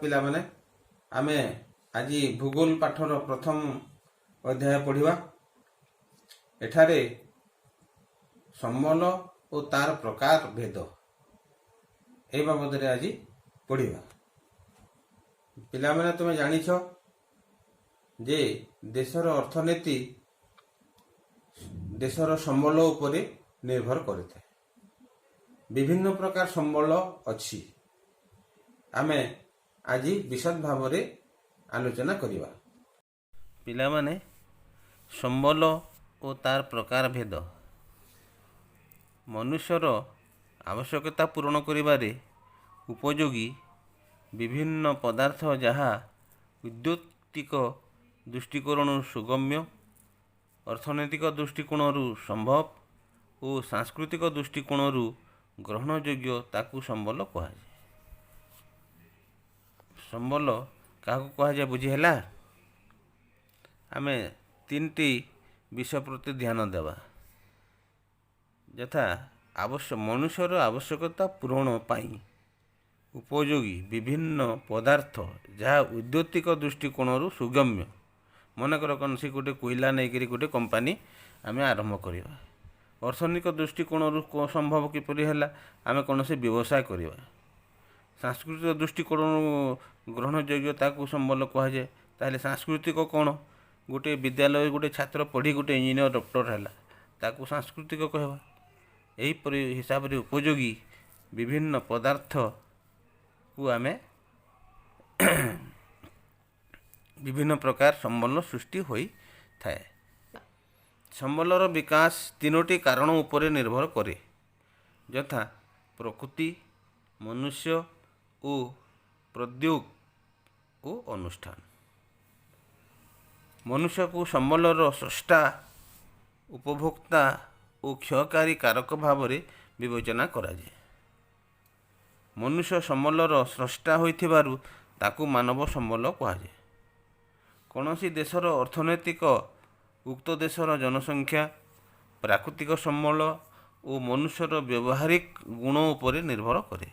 ପିଲାମାନେ, ଆମେ ଆଜି ଭୂଗୋଳ ପାଠର ପ୍ରଥମ ଅଧ୍ୟାୟ ପଢ଼ିବା। ଏଠାରେ ସମ୍ବଳ ଓ ତାର ପ୍ରକାର ଭେଦ ଏ ବାବଦରେ ଆଜି ପଢ଼ିବା। ପିଲାମାନେ, ତୁମେ ଜାଣିଛ ଯେ ଦେଶର ଅର୍ଥନୀତି ଦେଶର ସମ୍ବଳ ଉପରେ ନିର୍ଭର କରିଥାଏ। ବିଭିନ୍ନ ପ୍ରକାର ସମ୍ବଳ ଅଛି, ଆମେ ଆଜି ବିଶଦ ଭାବରେ ଆଲୋଚନା କରିବା। ପିଲାମାନେ, ସମ୍ବଳ ଓ ତାର ପ୍ରକାର ଭେଦ। ମନୁଷ୍ୟର ଆବଶ୍ୟକତା ପୂରଣ କରିବାରେ ଉପଯୋଗୀ ବିଭିନ୍ନ ପଦାର୍ଥ ଯାହା ଉଦ୍ୟୋଗିକ ଦୃଷ୍ଟିକୋଣରୁ ସୁଗମ୍ୟ, ଅର୍ଥନୈତିକ ଦୃଷ୍ଟିକୋଣରୁ ସମ୍ଭବ ଓ ସାଂସ୍କୃତିକ ଦୃଷ୍ଟିକୋଣରୁ ଗ୍ରହଣଯୋଗ୍ୟ, ତାକୁ ସମ୍ବଳ କୁହାଯାଏ। ସମ୍ବଳ କାହାକୁ କୁହାଯାଏ, ବୁଝି ହେଲା? ଆମେ ତିନିଟି ବିଷୟ ପ୍ରତି ଧ୍ୟାନ ଦେବା, ଯଥା ମନୁଷ୍ୟର ଆବଶ୍ୟକତା ପୂରଣ ପାଇଁ ଉପଯୋଗୀ ବିଭିନ୍ନ ପଦାର୍ଥ ଯାହା ଉଦ୍ୟୋଗିକ ଦୃଷ୍ଟିକୋଣରୁ ସୁଗମ୍ୟ। ମନେକର କୌଣସି ଗୋଟେ କୋଇଲା ନେଇକରି ଗୋଟେ କମ୍ପାନୀ ଆମେ ଆରମ୍ଭ କରିବା। ଅର୍ଥନୈତିକ ଦୃଷ୍ଟିକୋଣରୁ ସମ୍ଭବ କିପରି ହେଲା? ଆମେ କୌଣସି ବ୍ୟବସାୟ କରିବା। ସାଂସ୍କୃତିକ ଦୃଷ୍ଟିକୋଣରୁ ଗ୍ରହଣଯୋଗ୍ୟ, ତାକୁ ସମ୍ବଳ କୁହାଯାଏ। ତାହେଲେ ସାଂସ୍କୃତିକ କ'ଣ? ଗୋଟେ ବିଦ୍ୟାଳୟରେ ଗୋଟେ ଛାତ୍ର ପଢ଼ି ଗୋଟେ ଇଞ୍ଜିନିୟର, ଡକ୍ଟର ହେଲା, ତାକୁ ସାଂସ୍କୃତିକ କହିବା। ଏହିପରି ହିସାବରେ ଉପଯୋଗୀ ବିଭିନ୍ନ ପଦାର୍ଥକୁ ଆମେ ବିଭିନ୍ନ ପ୍ରକାର ସମ୍ବଳ ସୃଷ୍ଟି ହୋଇଥାଏ। ସମ୍ବଳର ବିକାଶ ତିନୋଟି କାରଣ ଉପରେ ନିର୍ଭର କରେ, ଯଥା ପ୍ରକୃତି, ମନୁଷ୍ୟ ଓ ପ୍ରଦ୍ୟୋଗ ଓ ଅନୁଷ୍ଠାନ। ମନୁଷ୍ୟକୁ ସମ୍ବଳର ସ୍ରଷ୍ଟା, ଉପଭୋକ୍ତା ଓ କ୍ଷୟକାରୀ କାରକ ଭାବରେ ବିବେଚନା କରାଯାଏ। ମନୁଷ୍ୟ ସମ୍ବଳର ସ୍ରଷ୍ଟା ହୋଇଥିବାରୁ ତାକୁ ମାନବ ସମ୍ବଳ କୁହାଯାଏ। କୌଣସି ଦେଶର ଅର୍ଥନୈତିକ ଉକ୍ତ ଦେଶର ଜନସଂଖ୍ୟା, ପ୍ରାକୃତିକ ସମ୍ବଳ ଓ ମନୁଷ୍ୟର ବ୍ୟବହାରିକ ଗୁଣ ଉପରେ ନିର୍ଭର କରେ।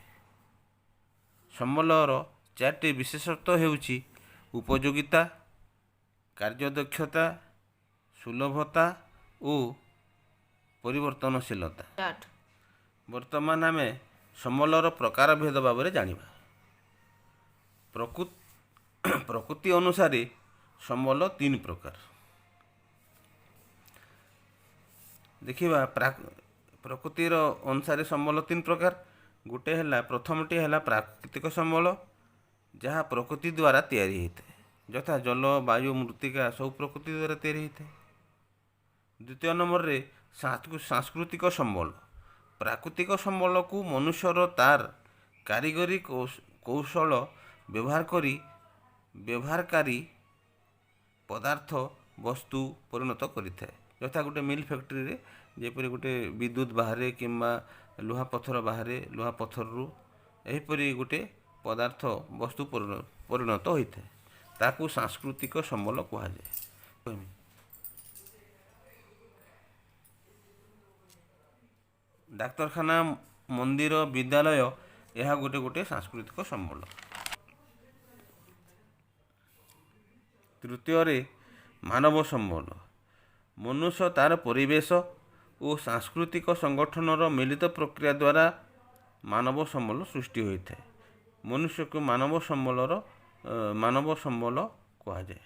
ସମ୍ବଳର ଚାରିଟି ବିଶେଷତ୍ୱ ହେଉଛି ଉପଯୋଗିତା, କାର୍ଯ୍ୟଦକ୍ଷତା, ସୁଲଭତା ଓ ପରିବର୍ତ୍ତନଶୀଳତା। ଷ୍ଟାର୍ଟ। ବର୍ତ୍ତମାନ ଆମେ ସମ୍ବଳର ପ୍ରକାର ଭେଦ ଭାବରେ ଜାଣିବା। ପ୍ରକୃତି ଅନୁସାରେ ସମ୍ବଳ ତିନି ପ୍ରକାର ଦେଖିବା। ପ୍ରକୃତିର ଅନୁସାରେ ସମ୍ବଳ ତିନି ପ୍ରକାର। ଗୋଟେ ହେଲା, ପ୍ରଥମଟି ହେଲା ପ୍ରାକୃତିକ ସମ୍ବଳ, ଯାହା ପ୍ରକୃତି ଦ୍ୱାରା ତିଆରି ହୋଇଥାଏ, ଯଥା ଜଳ, ବାୟୁ, ମୃତ୍ତିକା ସବୁ ପ୍ରକୃତି ଦ୍ୱାରା ତିଆରି ହୋଇଥାଏ। ଦ୍ୱିତୀୟ ନମ୍ବରରେ ସାଂସ୍କୃତିକ ସମ୍ବଳ। ପ୍ରାକୃତିକ ସମ୍ବଳକୁ ମନୁଷ୍ୟର ତାର କାରିଗରୀ କୌଶଳ ବ୍ୟବହାର କରି ବ୍ୟବହାରକାରୀ ପଦାର୍ଥ ବସ୍ତୁ ପରିଣତ କରିଥାଏ, ଯଥା ଗୋଟେ ମିଲ୍ ଫ୍ୟାକ୍ଟ୍ରିରେ ଯେପରି ଗୋଟେ ବିଦ୍ୟୁତ ବାହାରେ କିମ୍ବା ଲୁହା ପଥର ବାହାରେ, ଲୁହା ପଥରରୁ ଏହିପରି ଗୋଟେ ପଦାର୍ଥ ବସ୍ତୁ ପରିଣତ ହୋଇଥାଏ, ତାକୁ ସାଂସ୍କୃତିକ ସମ୍ବଳ କୁହାଯାଏ। ଡାକ୍ତରଖାନା, ମନ୍ଦିର, ବିଦ୍ୟାଳୟ ଏହା ଗୋଟେ ଗୋଟେ ସାଂସ୍କୃତିକ ସମ୍ବଳ। ତୃତୀୟରେ ମାନବ ସମ୍ବଳ। ମନୁଷ୍ୟ ତାର ପରିବେଶ ଓ ସାଂସ୍କୃତିକ ସଂଗଠନର ମିଳିତ ପ୍ରକ୍ରିୟା ଦ୍ୱାରା ମାନବ ସମ୍ବଳ ସୃଷ୍ଟି ହୋଇଥାଏ। ମନୁଷ୍ୟକୁ ମାନବ ସମ୍ବଳ କୁହାଯାଏ,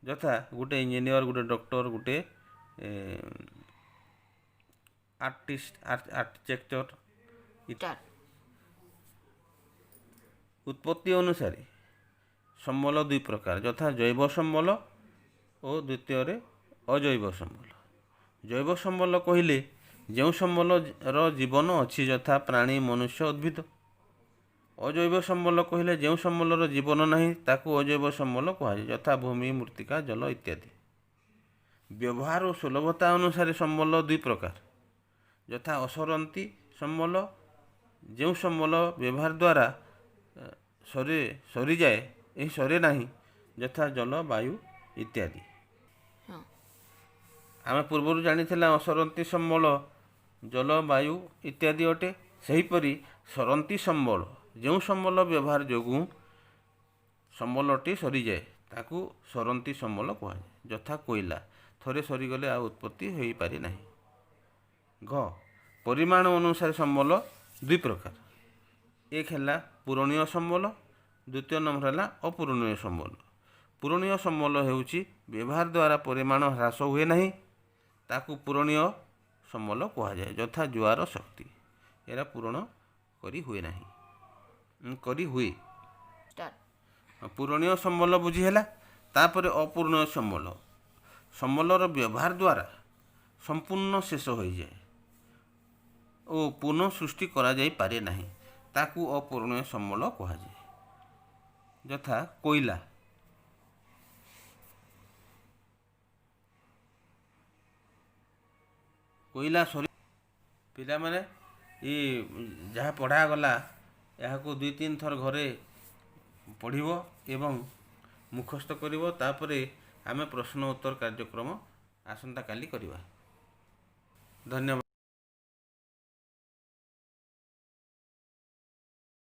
ଯଥା ଗୋଟେ ଇଞ୍ଜିନିୟର, ଗୋଟେ ଡକ୍ଟର, ଗୋଟେ ଆର୍ଟିଷ୍ଟ, ଆର୍କିଟେକ୍ଚର। ଷ୍ଟାର୍ଟ। ଉତ୍ପତ୍ତି ଅନୁସାରେ ସମ୍ବଳ ଦୁଇ ପ୍ରକାର, ଯଥା ଜୈବ ସମ୍ବଳ ଓ ଦ୍ୱିତୀୟରେ ଅଜୈବ ସମ୍ବଳ। ଜୈବ ସମ୍ବଳ କହିଲେ ଯେଉଁ ସମ୍ବଳର ଜୀବନ ଅଛି, ଯଥା ପ୍ରାଣୀ, ମନୁଷ୍ୟ, ଉଦ୍ଭିଦ। ଅଜୈବ ସମ୍ବଳ କହିଲେ ଯେଉଁ ସମ୍ବଳର ଜୀବନ ନାହିଁ, ତାକୁ ଅଜୈବ ସମ୍ବଳ କୁହାଯାଏ, ଯଥା ଭୂମି, ମୃତ୍ତିକା, ଜଳ ଇତ୍ୟାଦି। ବ୍ୟବହାର ଓ ସୁଲଭତା ଅନୁସାରେ ସମ୍ବଳ ଦୁଇ ପ୍ରକାର, ଯଥା ଅସରନ୍ତି ସମ୍ବଳ, ଯେଉଁ ସମ୍ବଳ ବ୍ୟବହାର ଦ୍ୱାରା ସରିଯାଏ, ଏହି ସରେ ନାହିଁ, ଯଥା ଜଳ, ବାୟୁ ଇତ୍ୟାଦି। ଆମେ ପୂର୍ବରୁ ଜାଣିଥିଲା ଅସରନ୍ତି ସମ୍ବଳ ଜଳ, ବାୟୁ ଇତ୍ୟାଦି ଅଟେ। ସେହିପରି ସରନ୍ତି ସମ୍ବଳ ଯେଉଁ ସମ୍ବଳ ବ୍ୟବହାର ଯୋଗୁଁ ସମ୍ବଳଟି ସରିଯାଏ, ତାକୁ ସରନ୍ତି ସମ୍ବଳ କୁହାଯାଏ। ଯଥା କୋଇଲା, ଥରେ ସରିଗଲେ ଆଉ ଉତ୍ପତ୍ତି ହୋଇପାରେ ନାହିଁ। ଘ, ପରିମାଣ ଅନୁସାରେ ସମ୍ବଳ ଦୁଇ ପ୍ରକାର। ଏକ ହେଲା ପୂରଣୀୟ ସମ୍ବଳ, ଦ୍ୱିତୀୟ ନମ୍ବର ହେଲା ଅପୂରଣୀୟ ସମ୍ବଳ। ପୂରଣୀୟ ସମ୍ବଳ ହେଉଛି ବ୍ୟବହାର ଦ୍ୱାରା ପରିମାଣ ହ୍ରାସ ହୁଏ ନାହିଁ, ତାକୁ ପୂରଣୀୟ ସମ୍ବଳ କୁହାଯାଏ। ଯଥା ଜୁଆର ଶକ୍ତି, ଏରା ପୂରଣ କରି ହୁଏ ନାହିଁ, କରି ହୁଏ। Start. ପୂରଣୀୟ ସମ୍ବଳ ବୁଝି ହେଲା। ତାପରେ ଅପୂରଣୀୟ ସମ୍ବଳ, ସମ୍ବଳର ବ୍ୟବହାର ଦ୍ୱାରା ସମ୍ପୂର୍ଣ୍ଣ ଶେଷ ହୋଇଯାଏ ଓ ପୁନଃ ସୃଷ୍ଟି କରାଯାଇପାରେ ନାହିଁ, ତାକୁ ଅପୂରଣୀୟ ସମ୍ବଳ କୁହାଯାଏ। ଯଥା କୋଇଲା। କୋଇଲା ସରି। ପିଲାମାନେ, ଏ ଯାହା ପଢ଼ାଗଲା ଏହାକୁ ଦୁଇ ତିନି ଥର ଘରେ ପଢ଼ିବ ଏବଂ ମୁଖସ୍ଥ କରିବ। ତାପରେ ଆମେ ପ୍ରଶ୍ନ ଉତ୍ତର କାର୍ଯ୍ୟକ୍ରମ ଆସନ୍ତାକାଲି କରିବା। ଧନ୍ୟବାଦ।